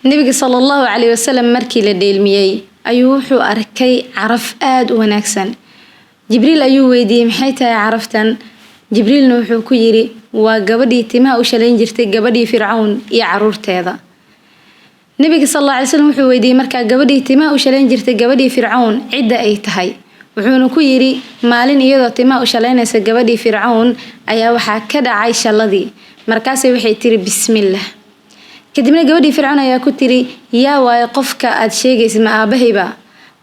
Nebiga sala Allahu caleyhi wasalam markii la dheelmiyey ayuu wuxuu arkay caraf aada u wanaagsan. Jibriil ayuu weydiiyey, "Maxay tahay caraftan?" Jibriilna wuxuu ku yiri, "Waa gabadhii timaha u shalayn jirtay gabadhii Fircawn iyo caruurteeda." Nabiga sal alla alay slam wuxuu weydiiyey markaa gabadhii timaha u shalayn jirtay gabadhii Fircawn cidda ay tahay. Wuxuuna ku yiri, maalin iyadoo timaha u shalaynaysa gabadhii Fircawn ayaa waxaa ka dhacay shalladii, markaasay waxay tiri, "Bismillah." Kadibna gabadhii Fircawn ayaa ku tiri, "Yaa waayo qofka aad sheegaysid? Ma aabahayba?"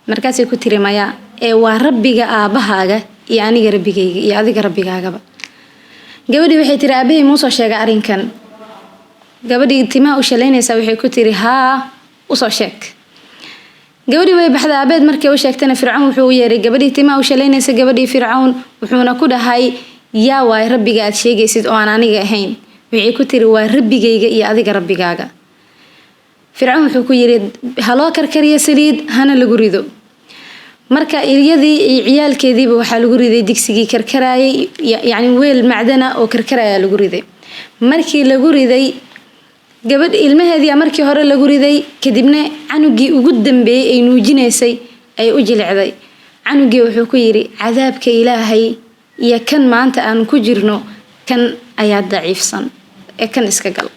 Markaasay ku tiri, "Maya, ee waa Rabbiga aabahaaga iyo aniga Rabbigayga iyo adiga Rabbigaagaba." Gabadhii waxay tiri, "Aabahay muusoo sheegay arrinkan?" Gabadhii timaha u shalaynaysaa waxay ku tiri, "Haa, usoo sheeg." Gabadhii way baxday. Aabeed markay u sheegtana, Fircawn wuxuu u yeeray gabadhii timaha u shalaynaysa gabadhii Fircawn, wuxuuna ku dhahay, "Yaa waay Rabbiga aad sheegaysid oo aan aniga ahayn?" Waxay ku tiri, "Waa Rabbigayga iyo adiga Rabbigaaga." Fircawn wuxuu ku yiri, "Haloo karkariyo saliid, hana lagu rido." Marka iyadii iyo ciyaalkeediiba waxaa lagu riday digsigii karkaraayay, yacni weel macdana oo karkaraya lagu riday. Markii lagu riday gabadh ilmaheedii markii hore lagu riday, kadibna canugii ugu dambeeyey ay nuujinaysay ay u jilicday. Canugii wuxuu ku yiri, "Cadaabka Ilaahay iyo kan maanta aan ku jirno, kan ayaa daciifsan ee kan iska gal."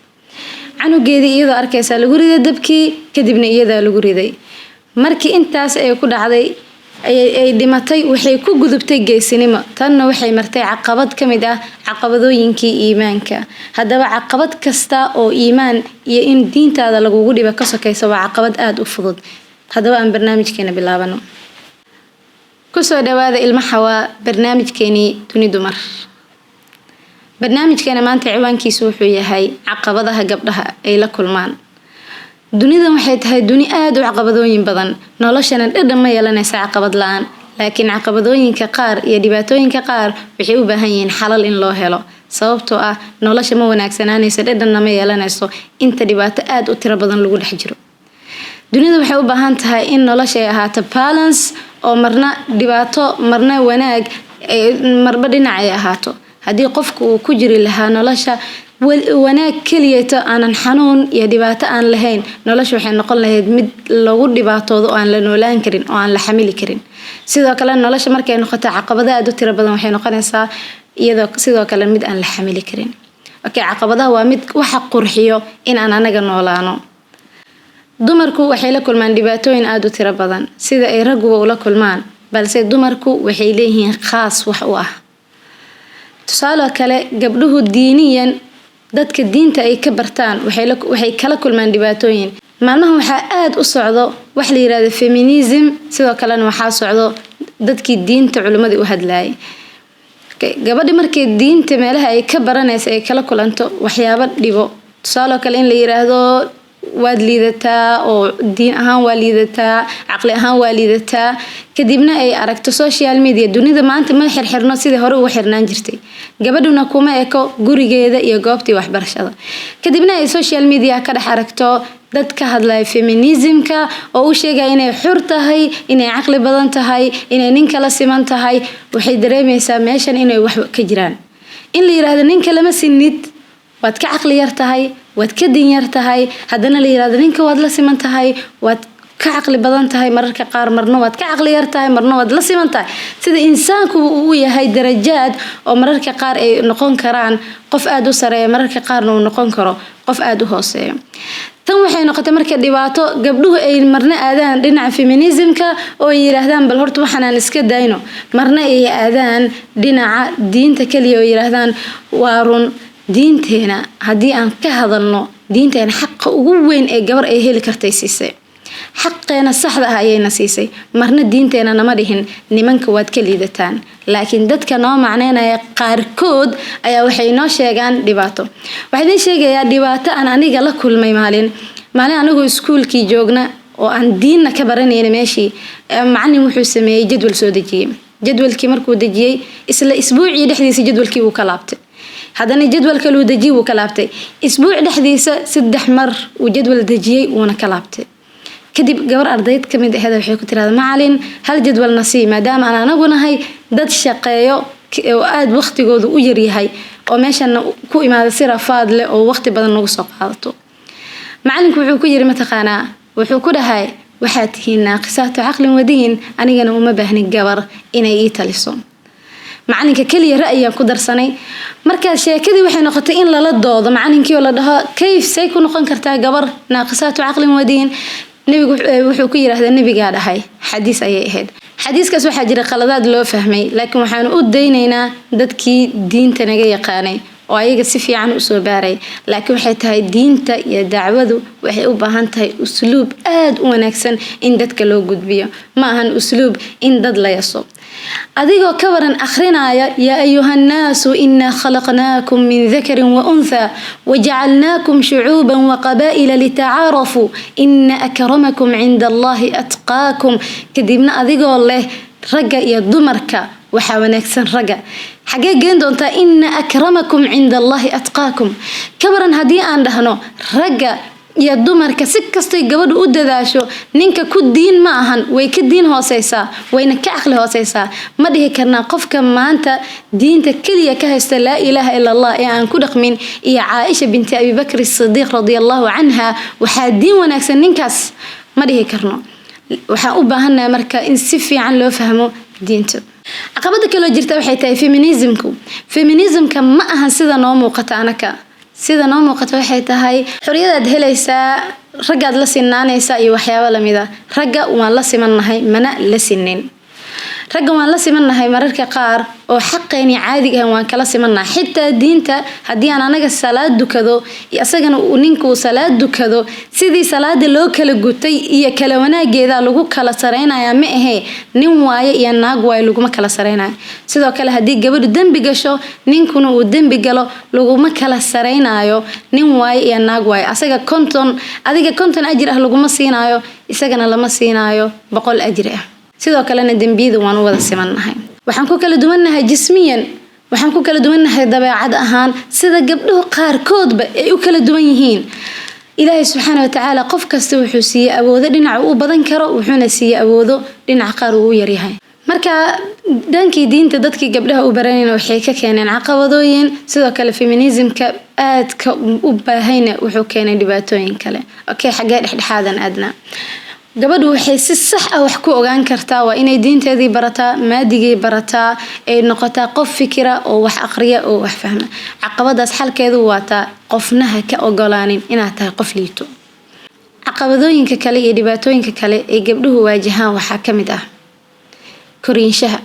Canugeedii iyadoo arkaysaa lagu riday dabkii, kadibna iyadaa lagu riday. Markii intaas ay ku dhacday ay dhimatay, waxay ku gudubtay geesinimo. Tanna waxay martay caqabad ka mid ah caqabadooyinkii iimaanka. Haddaba caqabad kasta oo iimaan iyo in diintaada lagugu dhiba ka sokaysa waa caqabad aada u fudud. Haddaba aan barnaamijkeena bilaabano. Kusoo dhawaada Ilmo Xawaa, barnaamijkeenii Duni Dumar. Barnaamijkeena maanta ciwaankiisu wuxuu yahay caqabadaha gabdhaha ay la kulmaan. Dunidan waxay tahay duni aada u caqabadooyin badan, noloshana dhadhan ma yeelanaysa caqabad la-aan. Laakiin caqabadooyinka qaar iyo dhibaatooyinka qaar waxay u baahan yihiin xalal in loo helo, sababtoo ah nolosha ma wanaagsanaanayso, dhadhanna ma yeelanayso inta dhibaato aada u tiro badan lagu dhex jiro. Dunida waxay u baahan tahay in nolosha ay ahaato balance, oo marna dhibaato, marna wanaag, marba dhinac ay ahaato. Haddii qofku uu ku jiri lahaa nolosha wanaag keliyeeto, aanan xanuun iyo dhibaato aan lahayn, nolosha waxay noqon lahayd mid lagu dhibaatoodo oo aan la noolaan karin oo aan la xamili karin. Sidoo kale nolosha markay noqoto caqabado aada u tiro badan, waxay noqonaysaa iyadoo sidoo kale mid aan la xamili karin. Okay, caqabadaha waa mid waxa qurxiyo in aan anaga noolaano. Dumarku waxay la kulmaan dhibaatooyin aada u tiro badan sida ay ragguba ula kulmaan, balse dumarku waxay leeyihiin khaas wax u ah. Tusaaloo kale, gabdhuhu diiniyan dadka diinta ay ka bartaan waxay kala kulmaan dhibaatooyin. Maalmahan waxaa aada u socdo wax la yirahdo feminism. Sidoo kalena waxaa socdo dadkii diinta culimmadii u hadlayay. Gabadhi markay diinta meelaha ay ka baranaysa ay kala kulanto waxyaabo dhibo, tusaaloo kale in la yiraahdo waad liidataa, oo diin ahaan waa liidataa, caqli ahaan waa liidataa, kadibna ay aragto social media. Dunida maanta ma xirxirno sidii hore ugu xirnaan jirtay. Gabadhuna kuma eko gurigeeda iyo goobtii waxbarashada. Kadibna ay social media ka dhex aragto dad ka hadlaya feminismka oo u sheegaya inay xur tahay, inay caqli badan tahay, inay ninka la siman tahay. Waxay dareemeysaa meeshan inay wax ka jiraan. In la yiraahdo ninka lama sinid, waad ka caqli yar tahay, waad ka din yar tahay, haddana la yirahdo ninka waad la siman tahay, waad ka caqli badan tahay mararka qaar, marna waad ka caqli yar tahay, marna waad la siman tahay. Sida insaanku uu yahay darajaad, oo mararka qaar ay noqon karaan qof aada u sareeya, mararka qaarna uu noqon karo qof aada u hooseeyo. Tan waxay noqotay marka dhibaato gabdhuhu ay marna aadaan dhinaca feminismka oo ay yiraahdaan, "Bal horta waxaan aan iska dayno," marna ay aadaan dhinaca diinta kaliya oo yiraahdaan, "Waa run diinteena." Haddii aan ka hadalno diinteena, xaqa ugu weyn ee gabar ay heli kartay siisay, xaqeena saxda ah ayayna siisay. Marna diinteena nama dhihin nimanka waad ka liidataan, laakiin dadka noo macneynaya qaarkood ayaa waxay noo sheegaan dhibaato. Waxaa idiin sheegayaa dhibaato aan aniga la kulmay maalin anigoo iskuulkii joogna oo aan diinna ka baranayna meeshii. Macalin wuxuu sameeyey jadwal soo dejiyey. Jadwalkii markuu dejiyey, isla isbuucii dhexdiisa jadwalkii wuu ka laabtay. Haddana jadwal kaluu dejiyey, wuu ka laabtay. Isbuuc dhexdiisa 3 mar uu jadwal dejiyey, wuuna ka laabtay. Kadib gabar ardayd kamid aheed waxay ku tirahda, "Macalin, hal jadwal na sii, maadaama aan anagu nahay dad shaqeeyo oo aada waqtigoodu u yaryahay, oo meeshana ku imaada si rafaad leh oo waqti badan nagu soo qaadato." Macalinku wuxuu ku yiri, mataqaanaa wuxuu ku dhahay? "Waxaad tihiin naaqisaatu caqlin wadiin, anigana uma baahnin gabar inay ii taliso." Macalinka keliya ra'yigaan ku darsanay. Markaa sheekadii waxay noqotay in lala doodo macalinkii oo la dhaho, "Kayf, say ku noqon kartaa gabar naaqisaatu caqlin wadiin?" Nebigu wuxuu ku yiraahdaa, nebigaa dhahay, xadiis ayay ahayd. Xadiiskaas waxaa jira qaladaad loo fahmay, laakiin waxaanu u daynaynaa dadkii diinta naga yaqaanay oo ayaga si fiican usoo baaray. Laakiin waxay tahay, diinta iyo dacwadu waxay u baahan tahay usluub aada u wanaagsan in dadka loo gudbiyo. Ma ahan usluub in dad la yaso. Adigoo ka waran akhrinaya, "Yaa ayuha nnaasu, inaa khalaqnaakum min dakarin wa unthaa wajacalnaakum shucuuban waqabaa'ila litacaarafuu, ina akramakum cinda Allahi atqaakum," kadibna adigoo leh ragga iyo dumarka waxaa wanaagsan ragga, xagee geen doontaa "ina akramakum cinda Allahi atqaakum"? Ka waran haddii aan dhahno ragga iyo dumarka si kastay gabadhu u dadaasho, ninka ku diin ma ahan, way ka diin hooseysaa, wayna ka caqli hooseysaa? Ma dhihi karnaa qofka maanta diinta keliya ka haysta "laa ilaaha ila Allah" ee aan ku dhaqmin iyo Caaisha binti Abibakr Sidiiq radia Allahu canha waxaa diin wanaagsan ninkaas? Ma dhihi karno. Waxaan u baahannahay marka in si fiican loo fahmo diinta. Caqabada kaloo jirta waxay tahay feminismku. Feminismka ma ahan sida noo muuqata anaka. Sida noo muuqata waxay tahay xoriyadaad helaysaa, raggaad la sinaanaysaa iyo waxyaabo lamid a. Ragga waan la simannahay, mana la sinin. Ragga waan la simannahay mararka qaar oo xaqeeni caadiga ah waan kala simannahay. Xitaa diinta, haddii aan anaga salaad dukado, isagana ninku uu salaad dukado, sidii salaada loo kala gutay iyo kala wanaageeda lagu kala sareynayaa, ma ahee nin waaye iyo naag waaye laguma kala sareynayo. Sidoo kale, haddii gabadhu dembi gasho, ninkuna uu dembi galo, laguma kala sareynayo nin waaye iyo naag waaye. Asaga 50, adiga 50 ajir ah laguma siinaayo, isagana lama siinaayo 100 ajir ah. Sidoo kalena dembiyada waan u wada simannahay. Waxaan ku kala duwannahay jismiyan, waxaan ku kala duwannahay dabeecad ahaan, sida gabdhuhu qaarkoodba ay u kala duwan yihiin. Ilaahay subxaana watacaala qof kasta wuxuu siiyey awoodo dhinaca u badan karo, wuxuuna siiyey awoodo dhinaca qaar uu u yaryahay. Marka dhankii diinta dadkii gabdhaha u baranayna waxay ka keeneen caqabadooyin. Sidoo kale feminismka aadka u baahayna wuxuu keenay dhibaatooyin kale. Okay, xaggee dhexdhexaadan aadna? Gabadhu waxay si sax ah wax ku ogaan kartaa waa inay diinteedii barataa, maadigii barataa, ay noqotaa qof fikira oo wax aqriya oo wax fahma. Caqabadaas xalkeedu waataa qofnaha ka ogolaanin inaad tahay qof liito. Caqabadooyinka kale iyo dhibaatooyinka kale ay gabdhuhu waajahaan waxaa ka mid ah koriinshaha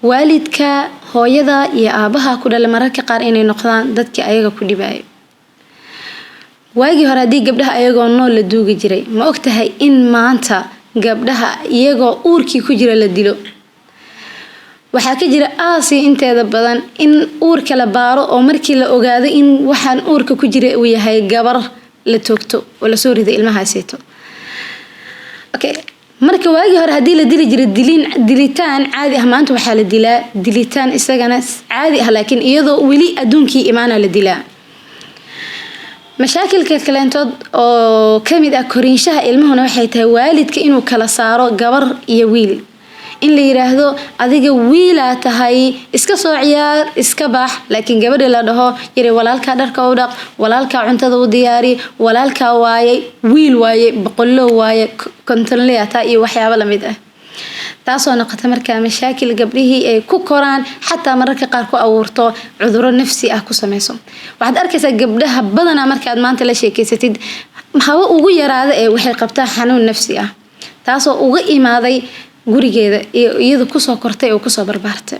waalidka. Hooyada iyo aabaha ku dhalay mararka qaar inay noqdaan dadkii ayaga ku dhibaayo. Waagii hore haddii gabdhaha ayagoo nool la duugi jiray, ma ogtahay in maanta gabdhaha iyagoo uurkii ku jira la dilo? Waxaa ka jira Aasiya inteeda badan in uurka la baaro oo markii la ogaado in waxaan uurka ku jira uu yahay gabar, la toogto oo lasoo riday ilmahaasito. Okay, marka waagii hore haddii la dili jiray dilin dilitaan caadi ah, maanta waxaa la dilaa dilitaan isagana caadi ah, laakiin iyadoo weli adduunkii imaana la dilaa. Mashaakilka kaleentood oo kamid ah koriinshaha ilmuhuna waxay tahay waalidka inuu kala saaro gabar iyo wiil, in la yiraahdo adiga wiilaa tahay, iska soo ciyaar, iska bax, laakiin gabadha la dhaho yiri walaalkaa dharka u dhaq, walaalkaa cuntada u diyaari, walaalkaa waaye, wiil waaye, boqollo waaye, kontonleya taa iyo waxyaabo lamid ah. Taasoo noqota markaa mashaakil gabdhihii ay ku koraan, xataa mararka qaar ku abuurto cuduro nafsi ah ku sameyso. Waxaad arkaysaa gabdhaha badanaa markaad maanta la sheekeysatid, haba ugu yaraada ee waxay qabtaa xanuun nafsi ah, taasoo uga imaaday gurigeeda iyo iyadu kusoo kortay oo kusoo barbaartay.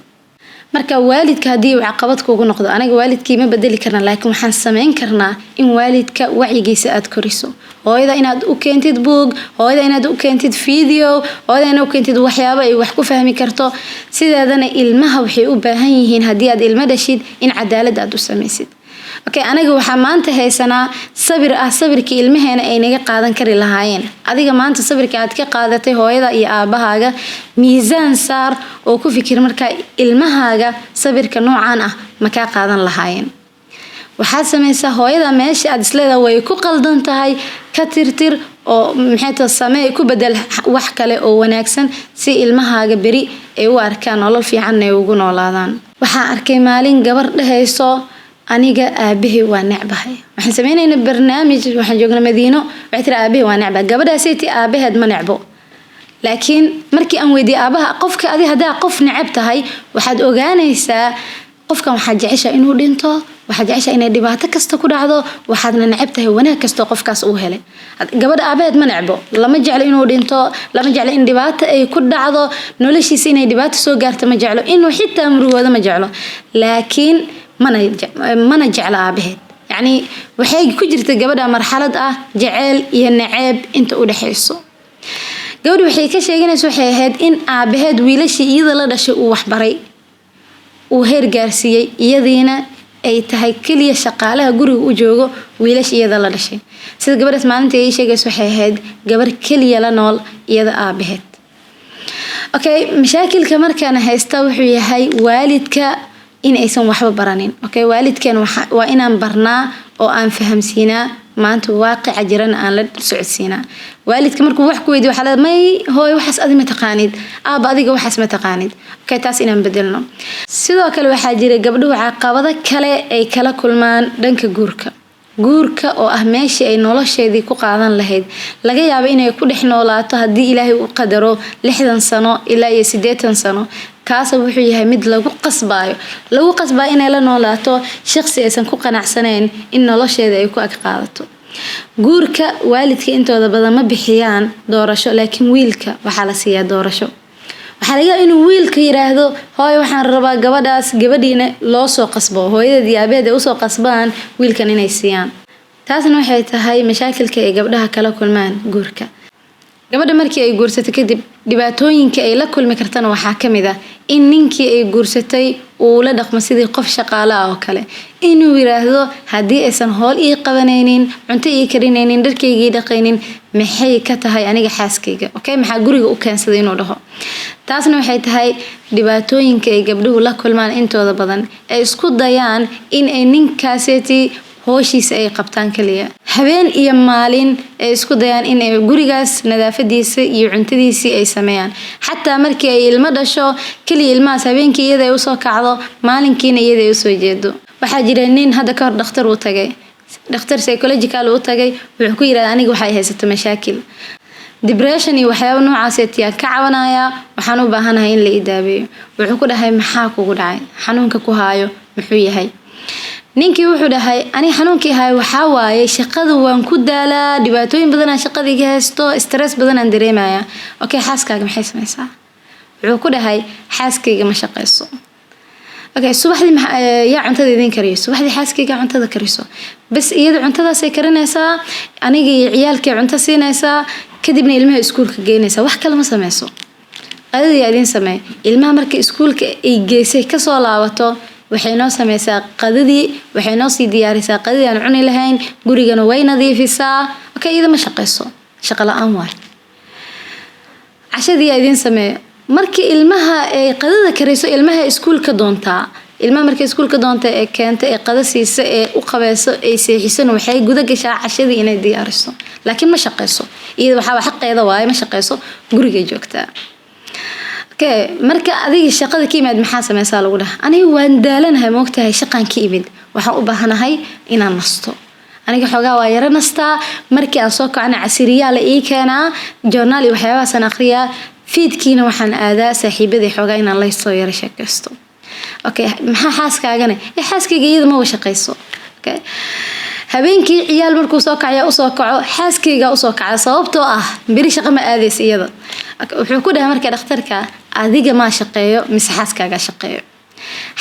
Marka waalidka haddii uu caqabad kugu noqdo, anaga waalidkii ma bedeli karna, laakiin waxaan sameyn karnaa in waalidka wacyigiisa aad koriso. Hooyada inaad u keentid buug, hooyada inaad u keentid video, hooyada inaad u keentid waxyaabo ay wax ku fahmi karto. Sideedana ilmaha waxay u baahan yihiin, haddii aad ilmo dhashid, in cadaalad aad u sameysid. Okay, aniga waxaa maanta haysanaa sabir ah sabirkii ilmaheena ay naga qaadan kari lahaayeen. Adiga maanta sabirka aad ka qaadatay hooyada iyo aabahaaga miisaan saar oo ku fikir, markaa ilmahaaga sabirka noocan ah ma kaa qaadan lahaayeen? Waxaad sameysaa, hooyada meesha aad isleedahay way ku qaldan tahay ka tirtir oo maxay tahay samee, ku bedel wax kale oo wanaagsan, si ilmahaaga beri ay u arkaan nolol fiican ay ugu noolaadaan. Waxaan arkay maalin gabar dhehayso Aniga aabahay waa necbahay. Waxaan sameynaynaa barnaamij, waxaan joognaa Madiino. Waxay tiri, aabahay waa necbahay. Gabadhaasay aabaheed ma necbo, laakiin markii aan weydiiyey aabaha qofka, adi haddaa qof neceb tahay, waxaad ogaanaysaa qofkan waxaad jeceshaa inuu dhinto, waxaad jeceshaa inay dhibaato kasta ku dhacdo, waxaadna neceb tahay wanaag kastoo qofkaas uu helay. Gabadha aabaheed ma necbo, lama jeclo inuu dhinto, lama jeclo in dhibaato ay ku dhacdo noloshiisa, inay dhibaato soo gaarto ma jeclo, inuu xitaa murugoodo ma jeclo, laakiin mana jeclo aabaheed. Yacni waxay ku jirta gabadha marxalad ah jeceyl iyo naceeb inta u dhexayso. Gabadhi waxay ka sheeganaysa waxay ahayd in aabaheed wiilashii iyada la dhashay uu waxbaray, uu heer gaarsiiyey, iyadiina ay tahay keliya shaqaalaha guriga u joogo wiilasha iyada la dhashay. Sida gabadhaas maalinta ay sheegaysa, waxay ahayd gabar keliya la nool iyada aabaheed. Okay, mashaakilka markaana haysta wuxuu yahay waalidka in aysan waxba baranin. Okay, waalidkan waa inaan barnaa oo aan fahamsiinaa maanta waaqica jirana aan la socodsiinaa. Waalidka markuu wax ku weydiyo, waxaa leedahay, may hooyo, waxaas adi ma taqaanid, aaba adiga waxaas ma taqaanid. Okay, taas inaan bedelno. Sidoo kale waxaa jira gabdhuhu caqabado kale ay kala kulmaan dhanka guurka. Guurka oo ah meeshii ay nolosheedii ku qaadan lahayd, laga yaabo inay ku dhex noolaato haddii Ilaahay u qadaro 60 sano ilaa iyo 80 sano, kaasa wuxuu yahay mid lagu qasbaayo, lagu qasbayo inay la noolaato shaqsi aysan ku qanacsanayn in nolosheeda ay ku ag qaadato. Guurka waalidka intooda badan ma bixiyaan doorasho, laakiin wiilka waxaa la siiyaa doorasho. Waxaa laga yaabaa inuu wiilka yiraahdo, hooyo, waxaan rabaa gabadhaas. Gabadhiina loo soo qasbo, hooyadeed iyo aabaheed ay usoo qasbaan wiilkan inay siiyaan. Taasna waxay tahay mashaakilka ay gabdhaha kala kulmaan guurka. Gabadha markii ay guursato kadib, dhibaatooyinka ay la kulmi kartana waxaa ka mid ah in ninkii ay guursatay uu la dhaqmo sidii qof shaqaale ah oo kale, inuu yiraahdo, haddii aysan howl ii qabanaynin, cunto ii karinaynin, dharkayga ii dhaqaynin, maxay ka tahay aniga xaaskayga? Okay, maxaa guriga u keensaday, inuu dhaho. Taasna waxay tahay dhibaatooyinka ay gabdhuhu la kulmaan intooda badan, ay isku dayaan in ay ninkaaseti hooshiisa ay qabtaan kaliya, habeen iyo maalin ay isku dayaan in ay gurigaas nadaafadiisa iyo cuntadiisii ay sameeyaan. Xataa markii ay ilmo dhasho, kaliya ilmahaas habeenkii iyada ay usoo kacdo, maalinkiina iyada ay usoo jeedo. Waxaa jira nin hadda kahor dhakhtar uu tagay, dhakhtar psychological uu tagay. Wuxuu ku yidhahda, aniga waxay haysato mashaakil depression iyo waxyaaba noocaas tiyaan ka cabanayaa, waxaan u baahanahay in la i daaweeyo. Wuxuu ku dhahay, maxaa kugu dhacay? Xanuunka ku haayo muxuu yahay? Ninkii wuxuu dhahay, aniga xanuunkii ahay waxaa waaye shaqada waan ku daalaa, dhibaatooyin badanaa shaqada iga haysto, stress badanaan dareemaya. Okay, xaaskaaga maxay sameysaa? Wuxuu ku dhahay, xaaskayga ma shaqeyso. Okay, subaxdii yaa cuntada idin kariyo? Subaxdii xaaskayga cuntada kariso bas, iyada cuntadaasay karinaysaa, aniga iyo ciyaalkay cunto siinaysaa, kadibna ilmaha iskuulka geynaysaa, wax kale ma sameyso. Qadadii yaa idiin sameey? Ilmaha marka iskuulka ay geysay kasoo laabato, waxay noo sameysaa qadadii, waxay noo sii diyaarisaa qadadii aan cuni lahayn, gurigana way nadiifisaa. Okay, iyada ma shaqeyso, shaqo la-aan waay. Cashadii yaa idiin sameeyo? Markii ilmaha ay qadada kariso, ilmaha iskuulka doontaa. Ilmaha markay iskuulka doonta ee keenta ee qada siisa ee u qabeyso ay seexisana, waxay guda gashaa cashadii inay diyaariso, laakiin ma shaqeyso iyada. Waxaaba xaqeeda waaye, ma shaqeyso, gurigay joogtaa. Okay, marka adiga shaqada ka imaad maxaa sameysaa, lagu dhaha. Aniga waan daalanahay, moogtahay, shaqaan ka imid, waxaan u baahanahay inaan nasto. Aniga xoogaa waa yaro nastaa. Markii aan soo kacna, casiriyaa la ii keenaa, joornaal iyo waxyaabahaasaan aqriyaa. Fiidkiina waxaan aadaa saaxiibadii xoogaa inaan la soo yaro sheekaysto. Okay, maxaa xaaskaagana? Ee xaaskayga iyada maba shaqeyso. Okay, habeenkii ciyaal markuu soo kacaya usoo kaco, xaaskayga usoo kaca, sababtoo ah beri shaqo ma aadaysa iyada. Wuxuu ku dhahay marka dhakhtarka, adiga maa shaqeeyo mise xaaskaaga shaqeeyo?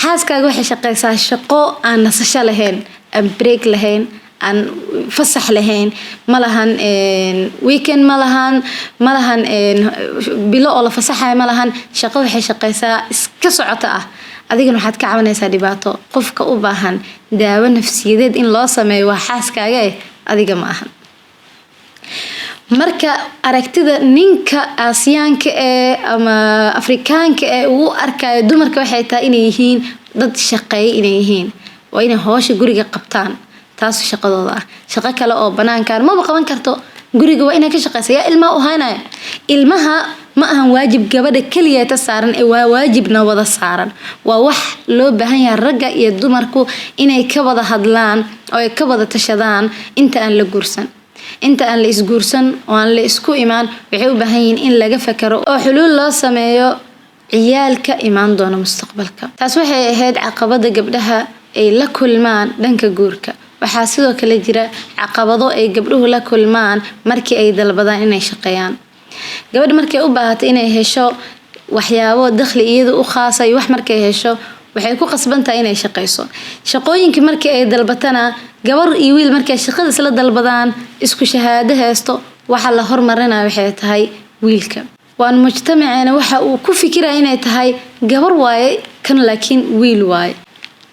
Xaaskaaga waxay shaqeysaa shaqo aan nasasho lahayn, aan break lahayn, aan fasax lahayn, ma lahan weekend, ma lahan bilo oo la fasaxayo, ma lahan. Shaqo waxay shaqeysaa iska socota ah. Adigana waxaad ka cabanaysaa dhibaato. Qofka u baahan daawo nafsiyadeed in loo sameeyo waa xaaskaaga, eh adiga ma ahan. Marka aragtida ninka Aasiyaanka ee ama Afrikaanka ee uu arkayo dumarka waxay tahay inay yihiin dad shaqeeya, inay yihiin waa inay howsha guriga qabtaan, taas shaqadooda ah. Shaqo kale oo banaankan maba qaban karto, guriga waa inay ka shaqeysa. Yaa ilmaha u haynaya? Ilmaha Ma ahan waajib gabadha keliya ta saaran ee waa waajibna wada saaran. Waa wax loo baahan yahay ragga iyo dumarku inay ka wada hadlaan oo ay ka wada tashadaan inta aan la guursan, inta aan la isguursan oo aan la isku imaan. Waxay u baahan yihiin in laga fakaro oo xuluul loo sameeyo ciyaalka imaan doona mustaqbalka. Taas waxay ahayd caqabada gabdhaha ay la kulmaan dhanka guurka. Waxaa sidoo kale jira caqabado ay gabdhuhu la kulmaan markii ay dalbadaan inay shaqeeyaan. Gabadha markay u baahato inay hesho waxyaabo dakhli iyada u khaasa iyo wax, markay hesho waxay ku qasban tahay inay shaqeyso. Shaqooyinkii markii ay dalbatana, gabar iyo wiil markay shaqada isla dalbadaan, isku shahaado haysto, waxa la hormarinaya waxay tahay wiilka. Waan mujtamaceena waxa uu ku fikiraya inay tahay gabar waaye kan, laakiin wiil waaye.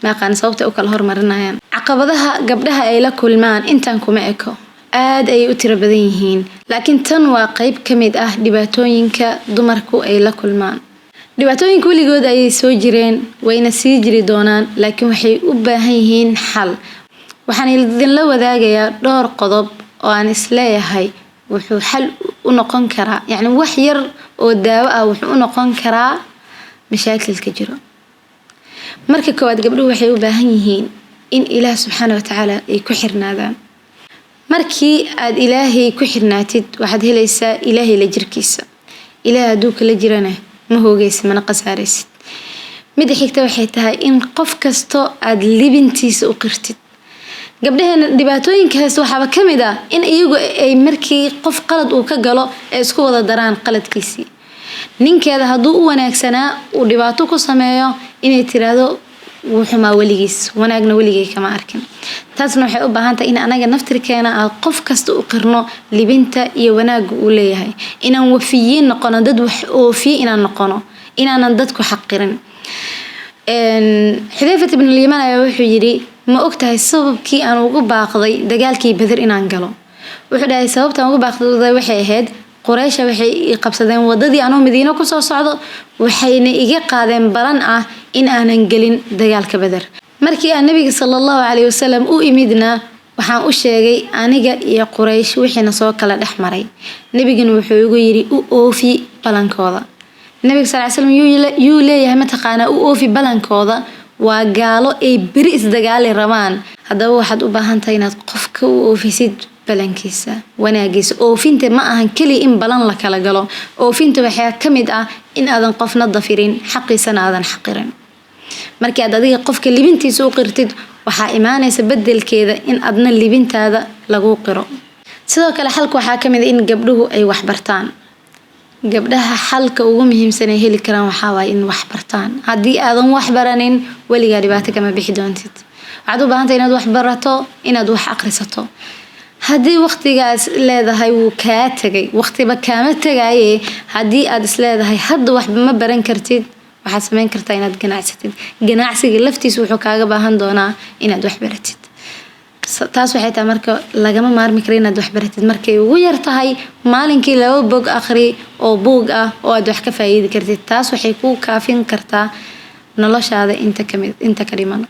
Maaqaan sababta u kala hormarinayaan. Caqabadaha gabdhaha ay la kulmaan intaan kuma eko, aad ayay u tiro badan yihiin, laakiin tan waa qeyb ka mid ah dhibaatooyinka dumarku ay la kulmaan. Dhibaatooyinka weligood ayay soo jireen, wayna sii jiri doonaan, laakiin waxay u baahan yihiin xal. Waxaan idinla wadaagayaa dhowr qodob oo aan isleeyahay wuxuu xal u noqon karaa, yacni wax yar oo daawo ah wuxuu u noqon karaa mashaakilka jiro. Marka koowaad, gabdhuhu waxay u baahan yihiin in Ilaah subxaana watacaala ay ku xirnaadaan. Markii aad Ilaahay ku xirnaatid, waxaad helaysaa Ilaahay la jirkiisa. Ilaah hadduu kala jirana, ma hoogaysid mana khasaaraysid. Midda xigta waxay tahay in qof kasto aad libintiisa u qirtid. Gabdhaheena dhibaatooyinka haysta waxaaba ka mid ah in iyagu ay markii qof qalad uu ka galo ay isku wada daraan qaladkiisii. Ninkeeda hadduu u wanaagsanaa uu dhibaato ku sameeyo, inay tiraahdo wuu xumaa weligiis, wanaagna weligay kama arkin. Taasna waxay u baahan tahay in anaga naftirkeena aan qof kasta u qirno libinta iyo wanaagga uu leeyahay, inaan wafiyiin noqono, dad wax oofiye inaan noqono, inaanan dadku xaqirin. Xudayfat ibn al-Yaman ayaa wuxuu yidhi: "Ma ogtahay sababkii aan ugu baaqday dagaalkii Beder inaan galo?" Wuxuu dhahay: "Sababtaan ugu baaqday waxay ahayd Qureysha waxay i qabsadeen wadadii anoo Madiino kusoo socdo, waxayna iga qaadeen balan ah in aanan gelin dagaalka Beder. Markii aan Nabiga sala Allahu caleyhi wasalam u imidna, waxaan u sheegay aniga iyo Quraysh wixiina soo kala dhex maray. Nabigana wuxuu igu yidhi u oofi balankooda." Nabiga sal slam yuu leeyahay, mataqaanaa, u oofi balankooda? Waa gaalo ay beri isdagaali rabaan. Haddaba waxaad u baahan tahay inaad qofka u oofisid balankiisa, wanaagiisa. Oofinta ma ahan keliya in balan la kala galo. Oofinta waxaa ka mid ah in aadan qofna dafirin, xaqiisana aadan xaqirin. Markii aad adiga qofka libintiisa u qirtid, waxaa imaanaysa bedelkeeda in adna libintaada lagu qiro. Sidoo kale xalka waxaa ka mid ah in gabdhuhu ay waxbartaan. Gabdhaha xalka ugu muhiimsan ay heli karaan waxaa waaye in wax bartaan. Haddii aadan wax baranin, weligaa dhibaato kama bixi doontid. Waxaad u baahantahay inaad wax barato, inaad wax aqrisato. Haddii waqtigaas leedahay wuu kaa tegay, waqtiba kaama tegaye. Haddii aad isleedahay hadda waxba ma baran kartid, waxaad sameyn kartaa inaad ganacsatid. Ganacsiga laftiisa wuxuu kaaga baahan doonaa inaad wax baratid. Taas waxay tahay marka lagama maarmi karo inaad wax baratid. Markay ugu yar tahay, maalinkii 2 bog akhri oo buug ah oo aad wax ka faa'iidi kartid. Taas waxay kuu kaafin kartaa noloshaada inta kamid inta ka dhiman.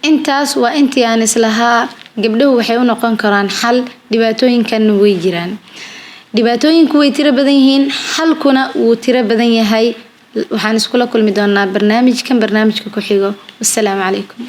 Intaas waa intii aan islahaa gabdhuhu waxay u noqon karaan xal. Dhibaatooyinkanna way jiraan, dhibaatooyinku way tiro badan yihiin, xalkuna wuu tiro badan yahay. Waxaan iskula kulmi doonaa barnaamijkan barnaamijka ku xigo. Wassalaamu calaykum.